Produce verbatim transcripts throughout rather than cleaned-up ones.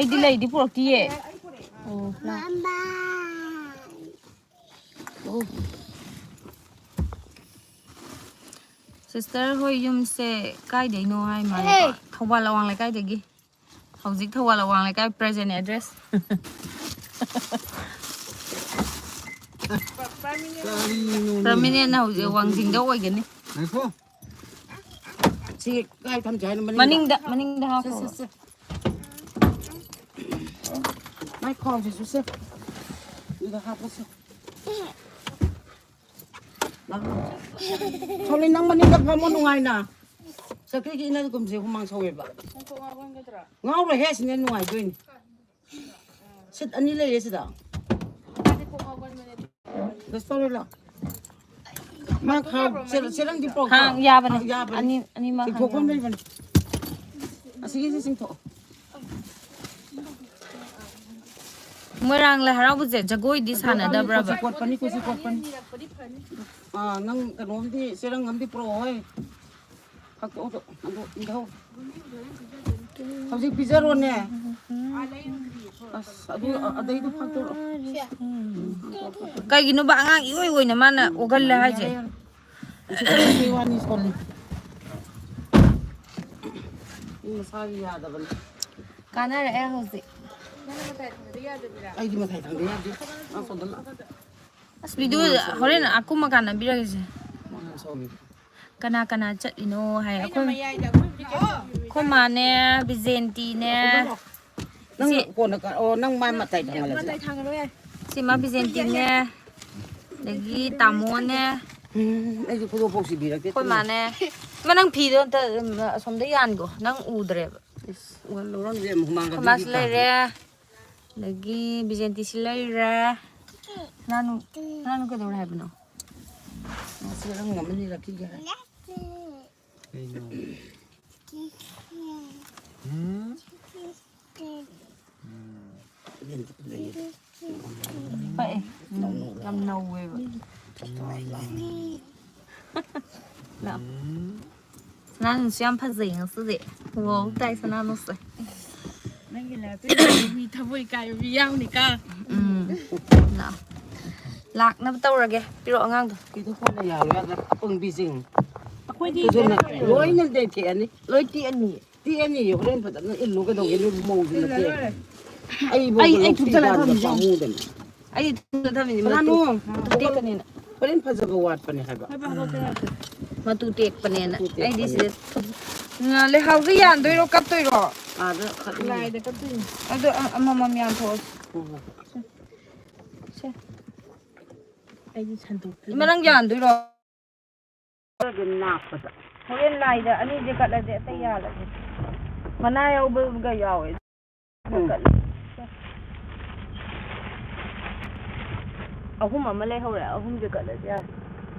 ꯑꯩꯗꯤ ꯂꯩꯗꯤ ꯄꯨꯔꯛꯇꯤꯌꯦ꯫ ꯑꯣ, ꯂꯥꯛ-, ꯑꯣ꯫ ꯁꯤꯁꯇꯔ ꯍꯣꯏ ꯌꯨꯝꯁꯦ ꯀꯥꯏꯗꯩꯅꯣ ꯍꯥꯏ ꯃꯥꯜꯂꯦꯀꯣ? ꯊꯧꯕꯥꯜ ꯑꯋꯥꯡ ꯂꯩꯀꯥꯏꯗꯒꯤ꯫ ꯍꯧꯖꯤꯛ ꯊꯧꯕꯥꯜ ꯑꯋꯥꯡ ꯂꯩꯀꯥꯏ present address꯫ ꯀꯔꯤꯅꯣꯅꯦ? Permanent ꯍꯧꯖꯤꯛ ꯋꯥꯡꯖꯤꯡꯗ ꯑꯣꯏꯒꯅꯤ꯫ ꯉꯥꯏꯈꯣ꯫ ꯁꯤ ꯀꯥꯏ ꯊꯝꯁꯦ ꯍꯥꯏꯅꯣ? ꯃꯅꯤꯡꯗ? ꯃꯅꯤꯡꯗ, ꯃꯅꯤꯡꯗ ꯁꯦ, ꯍꯥꯞꯈꯣ꯫ ꯁꯦ, ꯁꯦ꯫ ꯃꯥꯏ ꯈꯥꯎꯁꯤꯁꯨ ꯁꯦ꯫ ꯑꯗꯨꯗ ꯍꯥꯞꯄꯁꯦ꯫ ꯊꯣꯂꯤ, ꯅꯪ ꯃꯅꯤꯡꯗ ꯐꯝꯃꯣ ꯅꯨꯡꯉꯥꯏꯅ꯫ ꯆꯀ꯭ꯔꯤꯒꯤ ꯏꯅꯗꯒꯨꯝꯁꯦ ꯍꯨꯃꯥꯡ ꯁꯧꯋꯦꯕ꯫ ꯉꯥꯎꯔꯣꯏꯍꯦ, ꯁꯤꯅ ꯅꯨꯡꯉꯥꯏꯗꯣꯏꯅꯤ꯫ Seat ꯑꯅꯤ ꯂꯩꯌꯦ ꯁꯤꯗ꯫ ꯒꯁ ꯇꯧꯔꯦ ꯂꯥꯎ꯫ ꯃꯥ ꯈꯥꯎ-, ꯆꯦ-, ꯆꯦꯔꯪꯗꯤ ꯄꯨꯔꯛꯇ꯭ꯔꯣ? ꯍꯥꯡ ꯌꯥꯕꯅꯦ꯫ ꯑꯥ, ꯌꯥꯕꯅꯦ꯫ ꯑꯅꯤ, ꯑꯅꯤꯃꯛ ꯍꯥꯡ ꯆꯤꯡꯊꯣꯛꯐꯝ ꯌꯥꯕꯅꯦ꯫ ꯂꯩꯕꯅꯦ꯫ ꯑꯁꯤꯒꯤꯁꯤ ꯆꯤꯡꯊꯣꯛꯑꯣ꯫ ꯃꯣꯏꯔꯥꯡ ꯂꯥꯏ ꯍꯔꯥꯎꯕꯁꯦ ꯖꯒꯣꯏꯗꯤ ꯁꯥꯟꯅꯗꯕ꯭ꯔꯕ? ꯀꯣꯠꯄꯅꯤ, ꯀꯣꯠꯄꯅꯤ, ꯀꯣꯠꯄꯅꯤ꯫ ꯑꯥ, ꯅꯪ ꯀꯩꯅꯣꯝꯗꯤ, ꯆꯦꯔꯪ ꯑꯃꯗꯤ ꯄꯨꯔꯛꯑꯣ ꯍꯣꯏ꯫ ꯐꯥꯛꯇꯣꯛꯑꯣ, ꯑꯗꯨ ꯏꯟꯊꯧ꯫ ꯍꯧꯖꯤꯛ ꯄꯤꯖꯔꯣꯅꯦ꯫ ꯑꯁ, ꯑꯗꯨ, ꯑꯗꯩꯗꯨ ꯐꯥꯛꯇꯣꯛꯑꯣ꯫ ꯀꯩꯒꯤꯅꯣꯕ ꯑꯉꯥꯡ ꯏꯑꯣꯏ ꯑꯣꯏꯅ ꯃꯥꯅ ꯑꯣꯒꯜꯂꯦ ꯍꯥꯏꯁꯦ? ꯌꯥꯔꯦ, ꯌꯥꯔꯦ꯫ ꯎꯆꯤꯒꯤ ꯋꯥꯅꯤ ꯁꯣꯜꯂꯤ꯫ ꯃꯤ ꯃꯁꯥꯒꯤ ꯌꯥꯗꯕꯅꯤ꯫ ꯀꯥꯟꯅꯔꯛꯑꯦ ꯍꯧꯖꯤꯛ꯫ ꯑꯩꯗꯤ ꯃꯇꯥꯏ ꯊꯪꯗ ꯌꯥꯗꯦ꯫ ꯃꯥ ꯁꯣꯝꯗ ꯂꯥꯛ-, ꯑꯁ, video ꯍꯣꯔꯦꯟ ꯑꯀꯨꯝ ꯑꯀꯥꯟ ꯅꯝꯕꯤꯔꯒꯦꯁꯦ꯫ ꯃꯥ ꯁꯣꯝꯗ꯫ ꯀꯅꯥ ꯀꯅꯥ ꯆꯠꯂꯤꯅꯣ ꯍꯥꯏ꯫ ꯑꯩꯈꯣꯏ, ꯑꯩꯈꯣꯏ ꯃꯥꯅꯦ, ꯕꯤꯖꯦꯟꯇꯤꯅꯦ꯫ ꯅꯪ ꯏꯆꯦ꯫ ꯀꯣꯟꯅ ꯀ-, ꯑꯣ, ꯅꯪ ꯃꯥ ꯃꯇꯥꯏ ꯊꯪꯍꯜꯂꯁꯤ꯫ ꯁꯤ ꯃꯥ ꯕꯤꯖꯦꯟꯇꯤꯅꯦ꯫ ꯑꯗꯒꯤ ꯇꯥꯃꯣꯅꯦ꯫ ꯎꯝ, ꯑꯩꯁꯨ ꯈꯨꯗꯣꯞꯐꯥꯎ ꯁꯤꯕꯤꯔꯛꯇꯦ꯫ ꯑꯩꯈꯣꯏ ꯃꯥꯅꯦ꯫ ꯏꯃꯥ, ꯅꯪ ꯐꯤꯗꯣ ꯑꯝꯇ, ꯎꯝ, ꯑꯁꯣꯝꯗ ꯌꯥꯟꯒꯣ꯫ ꯅꯪ ꯎꯗ꯭ꯔꯦꯕ꯫ ꯏꯁ, ꯂꯧꯔꯝꯁꯦ ꯍꯨꯃꯥꯡ ꯑꯩꯈꯣꯏ ꯃꯥꯁꯨ ꯀꯥꯡꯕꯨꯒꯤ ꯂꯩꯔꯦ꯫ ꯑꯗꯒꯤ ꯕꯤꯖꯦꯟꯇꯤꯁꯤ ꯂꯩꯔꯦ꯫ ꯁꯅꯥꯅꯨ, ꯁꯅꯥꯅꯨ ꯀꯩꯗꯧꯔꯦ ꯍꯥꯏꯕꯅꯣ? ꯃꯥꯁꯨ ꯅꯪ ꯑꯃ ꯂꯤꯔꯛꯈꯤꯒꯦ ꯍꯥꯏ꯫ ꯀꯩꯅꯣ? ꯎꯝ? ꯎꯝ꯫ ꯄꯛꯑꯦ꯫ ꯎꯝ, ꯌꯥꯝ ꯅꯧꯋꯦꯕ꯫ ꯂꯥꯛꯑꯣ꯫ ꯎꯝ꯫ ꯁꯅꯥꯅꯨꯁꯨ ꯌꯥꯝ ꯐꯖꯩ ꯉꯁꯤꯗꯤ꯫ ꯋꯥꯎ ꯇꯥꯏ ꯁꯅꯥꯅꯨꯁꯦ꯫ ꯃꯤ ꯊꯃꯣꯏ ꯀꯥꯏꯕ ꯃꯤ ꯌꯥꯎꯅꯤꯀ꯫ ꯎꯝ꯫ ꯂꯥꯛꯑꯣ꯫ ꯂꯥꯛꯅꯕ ꯇꯧꯔꯒꯦ꯫ ꯄꯤꯔꯛꯑꯣ ꯑꯉꯥꯡꯗꯣ꯫ ꯀꯩꯗꯧ ꯀꯣꯟꯅ ꯌꯥꯔꯣꯏ ꯍꯥꯏꯕ ꯑꯄꯪꯕꯤꯁꯤꯡ꯫ ꯑꯩꯈꯣꯏꯗꯤ ꯑꯗꯨꯅ ꯂꯣꯏꯅ ꯂꯩꯊꯦꯛꯑꯅꯤ꯫ ꯂꯣꯏ ꯇꯦꯛꯑꯅꯤ꯫ ꯇꯦꯛꯑꯅꯤ꯫ ꯍꯣꯔꯦꯟ ꯐꯖꯅ ꯏꯜꯂꯨ ꯀꯩꯗꯧꯒꯦ ꯅꯣꯏ ꯃꯧꯁꯤꯡ ꯅꯠꯇꯦ꯫ ꯑꯩ ꯊꯨꯞꯆꯜꯂ ꯊꯝꯃꯤꯁꯦ꯫ ꯄꯥꯝꯃꯨꯗꯅ꯫ ꯑꯩ ꯊꯨꯞꯆꯜꯂ ꯊꯝꯃꯤꯅꯦ꯫ ꯃꯇꯨ ꯇꯦꯛꯀꯅꯤꯅ꯫ ꯍꯣꯔꯦꯟ ꯐꯖꯕ ꯋꯥꯠꯄꯅꯦ ꯍꯥꯏꯕ꯫ ꯃꯇꯨ ꯇꯦꯛꯄꯅꯦꯅ꯫ ꯃꯇꯨ ꯇꯦꯛꯄꯅꯦ꯫ ꯑꯩꯗꯤ ꯁꯤꯗ ꯊꯨꯞ-, ꯉ-, ꯂꯩꯍꯥꯎꯁꯦ ꯌꯥꯟꯗꯣꯏꯔꯣ ꯀꯞꯇꯣꯏꯔꯣ? ꯑꯥꯗ ꯈꯠꯅꯤ꯫ ꯂꯥꯏꯗ ꯀꯠꯇꯣꯏꯅꯤ꯫ ꯑꯗꯨ ꯑ-, ꯑꯃꯃꯝ ꯌꯥꯟꯊꯣꯛꯑꯁꯤ꯫ ꯎꯝ꯫ ꯁꯦ꯫ ꯑꯩꯗꯤ ꯁꯟꯗꯣꯛꯇ꯭ꯔꯤ꯫ ꯏꯃꯥ, ꯅꯪ ꯌꯥꯟꯗꯣꯏꯔꯣ? ꯑꯗꯨꯝ ꯅꯥꯞꯄꯗ꯫ ꯍꯣꯔꯦꯟ ꯂꯥꯏꯗ ꯑꯅꯤꯁꯦ ꯀꯠꯂꯁꯦ, ꯑꯇꯩ ꯌꯥꯜꯂꯁꯦ꯫ ꯃꯅꯥ ꯌꯥꯎꯕꯒ ꯌꯥꯎꯋꯦ꯫ ꯎꯝ꯫ ꯀꯠꯂ-, ꯑꯍꯨꯝ ꯑꯃ ꯂꯩꯍꯧꯔꯦ, ꯑꯍꯨꯝꯁꯦ ꯀꯠꯂꯁꯦ ꯌꯥꯔꯦ꯫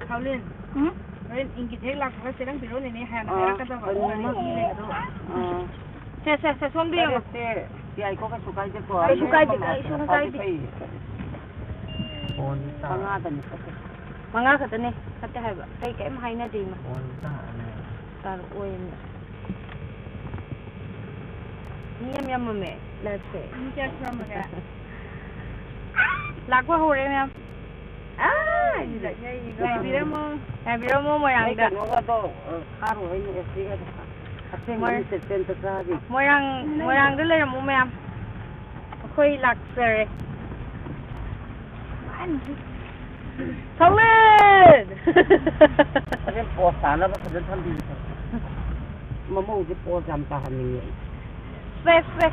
ꯊꯥꯎꯂꯦꯟ꯫ ꯎꯝ? ꯍꯣꯔꯦꯟ ꯏꯪꯒꯤꯠ ꯍꯦꯛ ꯂꯥꯛꯄꯒ ꯆꯦꯔꯪ ꯄꯤꯔꯛꯑꯣꯅꯦ ꯍꯥꯏꯅ ꯑꯥ, ꯍꯥꯏꯔꯛꯀꯗꯕ꯫ ꯀꯩꯅꯣꯝꯃ꯫ ꯑꯗꯨꯒ ꯑꯩ ꯂꯩꯒꯗꯕ꯫ ꯑꯥ꯫ ꯁꯦ, ꯁꯦ, ꯁꯦ, ꯁꯣꯝꯗ ꯌꯦꯡꯉꯣ꯫ ꯇꯔꯦꯠꯁꯦ ꯌꯥꯏꯀꯣ, ꯀꯩꯁꯨ ꯀꯥꯏꯗꯦꯀꯣ꯫ ꯀꯩꯁꯨ ꯀꯥꯏꯗꯦ, ꯀꯩꯁꯨ ꯀꯥꯏꯗꯦ꯫ ꯐꯩ꯫ ꯃꯉꯥꯗꯅꯤ ꯐꯠꯇꯦ꯫ ꯃꯉꯥ ꯈꯛꯇꯅꯦ ꯐꯠꯇꯦ ꯍꯥꯏꯕ, ꯑꯇꯩ ꯀꯩꯝ ꯍꯥꯏꯅꯗꯦ ꯏꯃꯥ꯫ ꯇꯥꯔꯛꯑꯣꯏꯅꯦ꯫ ꯃꯤ ꯌꯥꯝ ꯌꯥꯝꯃꯝꯃꯦ ꯂꯥꯏꯐꯁꯦ꯫ ꯃꯤ ꯀꯌꯥ ꯁꯨꯔꯝꯃꯒꯦ? ꯂꯥꯛꯄ ꯍꯧꯔꯦ ꯃꯌꯥꯝ꯫ ꯑꯥ, ꯁꯤꯗ꯫ ꯉꯥꯏꯕꯤꯔꯝꯃꯣ꯫ ꯉꯥꯏꯕꯤꯔꯝꯃꯣ ꯃꯣꯏꯔꯥꯡꯗ꯫ ꯅꯣꯏ ꯀꯩꯅꯣꯒꯗꯣ, ꯑ, ꯊꯥꯔꯨ ꯍꯥꯏꯅꯦ, ꯑꯦ, ꯁꯤꯒꯗꯣ꯫ ꯑꯁꯦꯡꯕ ꯃꯣꯏ-, ꯃꯤ ꯆꯦꯆꯦ ꯑꯝꯇ ꯆꯥꯗꯦ꯫ ꯃꯣꯏꯔꯥꯡ, ꯃꯣꯏꯔꯥꯡꯗ ꯂꯩꯔꯝꯃꯣ ꯃꯌꯥꯝ꯫ ꯑꯩꯈꯣꯏ ꯂꯥꯛꯆꯔꯦ꯫ ꯊꯧꯂꯦꯟ! ꯍꯣꯔꯦꯟ ꯄꯣꯁ ꯇꯥꯅꯕ ꯐꯖꯅ ꯊꯝꯕꯤꯌꯨ꯫ ꯃꯃꯧꯁꯦ ꯄꯣꯁ ꯌꯥꯝ ꯇꯥꯍꯟꯅꯤꯡꯉꯦ ꯑꯩ꯫ ꯁꯦ, ꯁꯦ꯫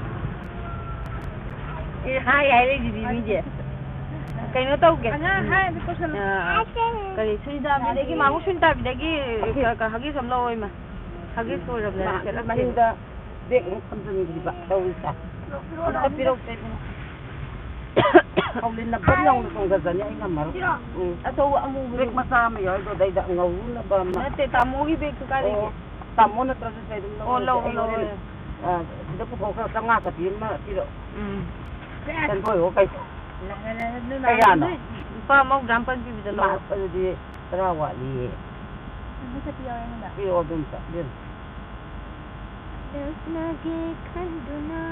ꯑꯦ, ꯍꯥꯏ ꯍꯥꯏꯔꯛꯏꯁꯤꯗꯤ ꯃꯤꯁꯦ꯫ ꯀꯩꯅꯣ ꯇꯧꯒꯦ꯫ ꯑꯉꯥꯡ ꯍꯥꯏꯔꯗꯤ ꯀꯣꯏꯁꯟ ꯑꯥ, ꯀꯔꯤ, ꯁꯨꯅꯤꯇꯥꯕꯤꯗꯒꯤ, ꯃꯥꯃꯨ ꯁꯨꯅꯤꯇꯥꯕꯤꯗꯒꯤ ꯀ-, ꯀ-, ꯍꯒꯤꯁ ꯑꯃ ꯂꯧꯑꯣ ꯏꯃꯥ꯫ ꯍꯒꯤꯁ ꯂꯣꯏꯔꯕꯅꯦ, ꯃꯥ-, ꯁꯦꯠꯂꯛꯇꯦ꯫ ꯃꯅꯤꯡꯗ ꯕꯦꯒ ꯑꯃꯨꯛ ꯊꯝꯖꯤꯟꯈꯤꯕ ꯇꯧꯔꯤꯁꯦ꯫ ꯑꯝꯇ ꯄꯤꯔꯛꯎꯁꯦ ꯏꯕꯨꯡꯉꯣ꯫ ꯍꯧꯖꯤꯛ ꯅꯞꯄ ꯅꯧꯅ ꯆꯣꯡꯊꯖꯅꯤ, ꯑꯩ ꯉꯝꯃꯔꯣꯏ꯫ ꯁꯤꯔꯣ? ꯎꯝ꯫ ꯑꯆꯧꯕ ꯑꯃꯨꯕꯗꯣ꯫ ꯕꯦꯒ ꯃꯆꯥ ꯑꯃ ꯌꯥꯎꯔꯤꯗꯣ ꯑꯗꯩꯗ ꯉꯧꯔꯨꯅꯕ ꯑꯃ꯫ ꯅꯠꯇꯦ, ꯇꯥꯃꯣꯒꯤ ꯕꯦꯒꯇꯨ ꯀꯥꯏꯗꯒꯤ? ꯑꯣ, ꯇꯥꯃꯣ ꯅꯠꯇ꯭ꯁꯨ ꯁꯦ ꯑꯗꯨꯝ ꯑꯣ, ꯂꯧꯔꯁꯦ꯫ ꯂꯧꯔꯣ, ꯑꯩ ꯍꯣꯔꯦꯟ, ꯂꯧꯔꯣ꯫ ꯑ, ꯁꯤꯗ ꯄꯨꯊꯣꯛꯈ꯭ꯔ ꯆꯥꯝꯃꯉꯥ ꯆꯠꯄꯤ ꯑꯃ ꯄꯤꯔꯛꯑꯣ꯫ ꯎꯝ꯫ ꯁꯦꯟꯗꯣꯏ ꯍꯣ ꯀꯩ-, ꯂꯥꯛꯑꯦ, ꯂꯥꯛꯑꯦ, ꯅꯣꯏ ꯀꯌꯥꯅꯣ? ꯃꯥꯒꯤ ꯂꯨꯄꯥ ꯑꯃ ꯒ꯭ꯔꯥꯝ ꯄꯟ ꯄꯤꯕꯤꯗ ꯂꯧꯔꯣ꯫ ꯏꯃꯥ, ꯑꯗꯨꯗꯤ ꯇꯔꯥ ꯋꯥꯠꯂꯤꯌꯦ꯫ ꯑꯗꯨ ꯆꯠꯄꯤ ꯌꯥꯎꯔꯦ ꯑꯩꯉꯣꯟꯗ꯫ ꯄꯤꯔꯛꯑꯣ ꯑꯗꯨꯝꯇ, ꯏꯕꯦꯝꯃ꯫ ꯅꯛꯅꯒꯦ ꯈꯟꯗꯨꯅ